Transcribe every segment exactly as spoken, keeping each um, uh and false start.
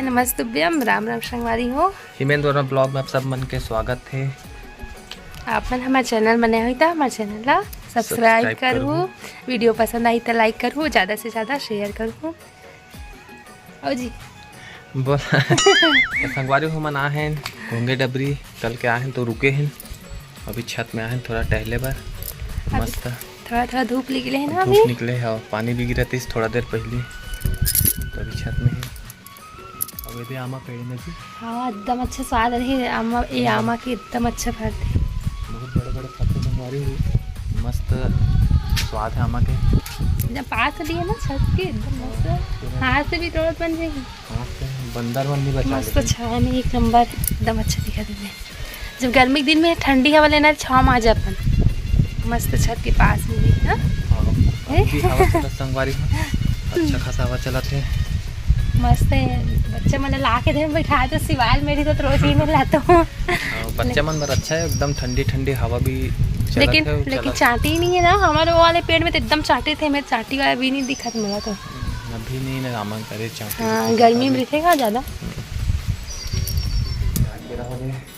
नमस्तुभ्यम, राम राम संगवारी हो। हिमेंद्र वर्मा ब्लॉग में आप सब मन के स्वागत हे। आप मन हमारे चैनल बने हुई था, हमारे चैनल ला सब्सक्राइब सब्सक्राइब करहु। वीडियो पसंद आई तो लाइक करहु, ज़्यादा से ज़्यादा शेयर करहु। आओ जी। बोल। तो संगवारी हो, हमन आए हैं घोंगे डबरी, कल के आए हैं तो रुके हैं, अभी छत में आए हैं थोड़ा टहले बर। अभी मस्त। थोड़ा थोड़ा धूप निकले है ना धूप अभी। निकले है और पानी भी गिरा थी थोड़ा देर पहले, तो अभी छत में है। अब ये आमा पेड़ में जी। हाँ, एकदम अच्छा स्वाद है आमा, ये आमा के एकदम अच्छा फल थे। बहुत बड़े बड़े फल थे संगवारी हो, मस्त स्वाद है आमा के। जब पास लिए ना छत के, एकदम मस्त। हाँ, हाथ से भी तोड़त बन जाएगी। हाथ से बंदर मन नहीं बचा मस्त लेते। छाया में एक नंबर, एकदम अच्छा दिखा देते। जब गर्मी के दिन में ठंडी हवा लेना, छाँव में आ जा अपन, मस्त छत के पास में भी, हाँ? हाँ, ए? अभी हवा चलत संगवारी हो, अच्छा खासा हवा चलत है। मस्त है, बच्चा मन ला के दे बैठा दो, सिवाल मेरी तो रोज ही में लाता हूँ। हाँ, बच्चा मन बर अच्छा है, एकदम ठंडी ठंडी हवा भी चलत लेकिन है, लेकिन चलत। चांटी ही नहीं है ना, हमारे वो वाले पेड़ में तो एकदम चांटी थे, मेरे चांटी वाला भी नहीं दिखा था मेरा तो। अभी नहीं ना रामन करे चांटी हाँ, दिखा गर्मी में अभी। दिखेगा ज्यादा। हम्म। क्या रहा है?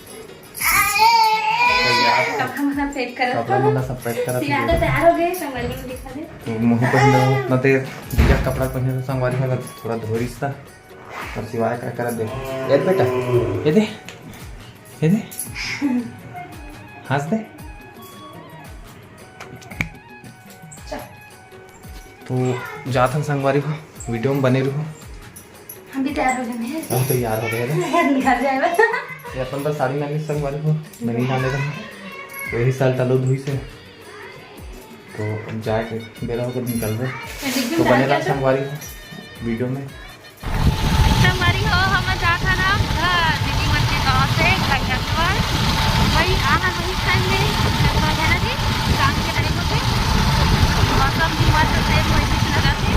कपड़ा मन ला सब पैक करत सियादा हवे। तैयार हो गए, संगवारी को दिखा दे। तो मुँह पहन लो, ना ते बिया कपड़ा पहने तो संगवारी हो, थोड़ा धोरिस था। और सिवाय का करत देखो। ए बेटा, ये दे, ये दे। हंस दे। तो जात हन संगवारी हो, वीडियो में बने रहो। हम भी तैयार हो गए हैं। हम तैयार हो गए हैं। घर जाए बस। ये अपन बस साड़ी पहनी संगवारी हो, मैं नहीं जाने का। तो यही साल तलो धुई से। तो अब जाके बेरा होकर निकल रहे। तो बने रहा संगवारी हो वीडियो में। संगवारी हो, हम जात हन अब घर, दीदी मन के गाँव से घर जात हन। वही आना वही टाइम में घर जाना जी, शाम के टाइम होते। मौसम भी मस्त से कोई कुछ लगा थे।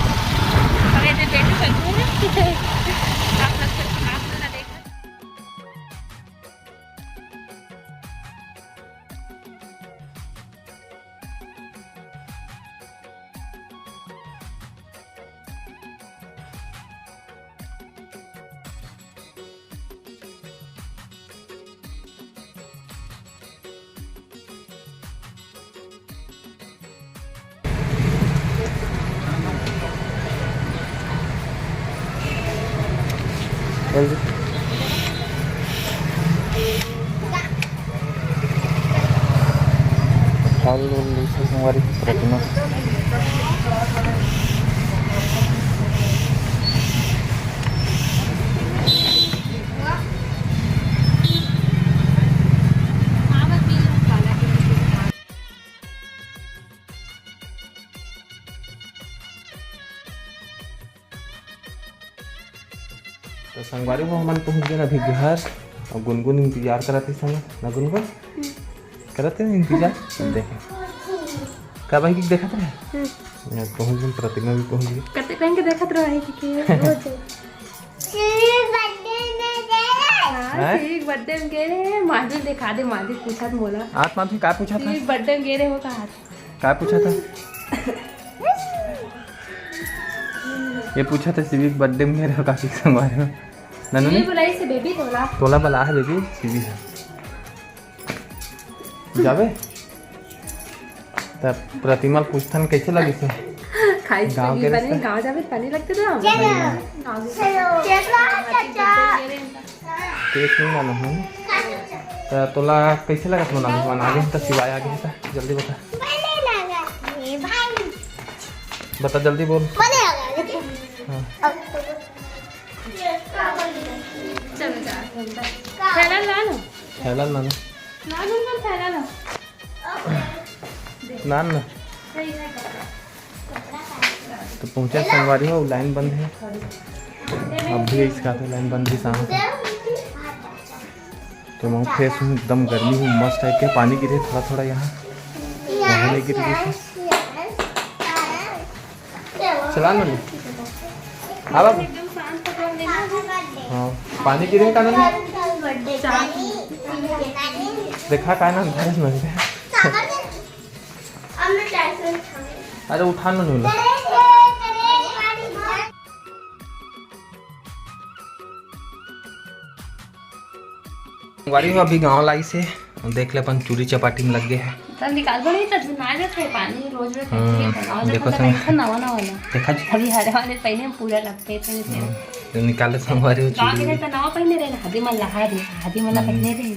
अब ये बैठे बैठे आप लोग, आप लोग का देख। फल उल जैसे संगवारी प्रतिमा। तो संगवारी हो, हमन पहुंच गए अभी घर। और गुनगुन इंतजार करत हे संग ना गुनगुन? करत हे इंतजार। देखे का भाई की देखत रहे। हम्म। यार, पहुंच गए, प्रतिमा भी पहुंच गई। कते टाइम के देखत रहे कि के हो जाए। शिविक बर्थडे में गए रहे। हाँ, हैं? शिविक बर्थडे में गए रहे। माधुरी दिखा दे, माधुरी पूछत मोला। आज माधुरी का पूछा था? शिविक बर्थडे में गए रहे हो कहा था? का पूछा था? ये पूछा था शिविक बर्थडे में गए रहे हो काकी संगवारी हो। ननू ने? शिविक बुलाई से बेबी तोला। तोला बला है बेबी, शिविक है। जाबे? त प्रतिमा ल पूछथन, कैसे लगिस हे? खाई गाँव के बने, रास्ता? गाँव जाबे त पानी लगथे त हम चलो। चलो। चलो, चाचा। केक नहीं लाना है। त तोला कैसे लगत हे मनाली? मन आगे त शिवाय आगे त जल्दी बता। बने लगा। ए भाई। बता जल्दी बोल। बने लगा। हाँ। अब तो चलो जा, अंदर। थैला ला लो। थैला ला लो। ला लो, ला, थैला ला। ना, ना। सही है कपड़ा। तो पहुंचा संगवारी हो, लाइन बंद है। अब भी इसका तो लाइन बंद भी साहब। तो मैं फ्रेश हूँ, एकदम गर्मी हूँ, मस्त टाइप के पानी गिरे थोड़ा थोड़ा यहाँ, वहाँ नहीं गिर रही थी। चला ना ले। आ बाबू। हाँ, पानी गिरे का ना ले? देखा का ना, अंधारे में। अरे उठा ना ले। संगवारी हो, अभी गाँव लाइस हे, देख ले अपन चूरी चपाटी में लग गे हे। तब निकाल बड़ी, तब ना जात हे पानी, रोज रोज हम्म, फैक्ट्री का गाँव देखो जाता संग- था, नवा नवा वाला। देखा जी। अभी हरे वाले पहने में पूरा लगते थे। हम्म, तो निकाले संगवारी हो गाँव चूरी। के तो नवा पहने रहे ना, हादी मन लहा दे, हादी मन ला हम्म। पहने रहे,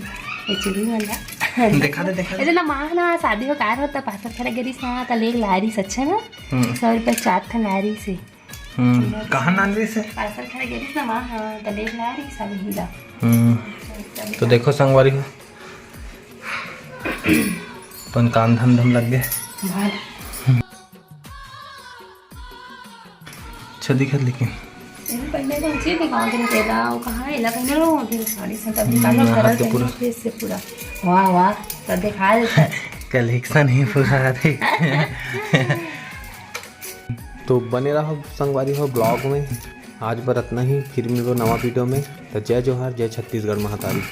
ये चूरी मन ला। देखा दे, देखा दे। ऐसे ना माँ ना शादी हो कार होता, पासर खड़ा गरीस ना, त लेग लारिस, अच्छा ना? हम्म। सौ रुपये चार ठन लारिस हे। हम्म, कहाँ नान रहिस हे? पासर खड़ा गरीस ना माँ, हाँ, त लेग लारिस, सब हिला। हम्म, तो देखो संगवारी हो, अपन काम धंधा में लग गे। भाग। अच्छा दिखत लेकिन। एला पहने तो अच्छी दिखा के तेला, वो कहाँ एला पहने लो, फिर साड़ी से तब हम्म, निकालो, हाथ सरल के पहने पूरा। फिर से पूरा। वाह, वाह, तो दिखा देता। कलेक्शन ही पूरा देख। तो बने रहो संगवारी हो ब्लॉग में। आज बर अतना ही, फिर मिलबो नवा वीडियो में। तो जय जोहार, जय छत्तीसगढ़ महतारी।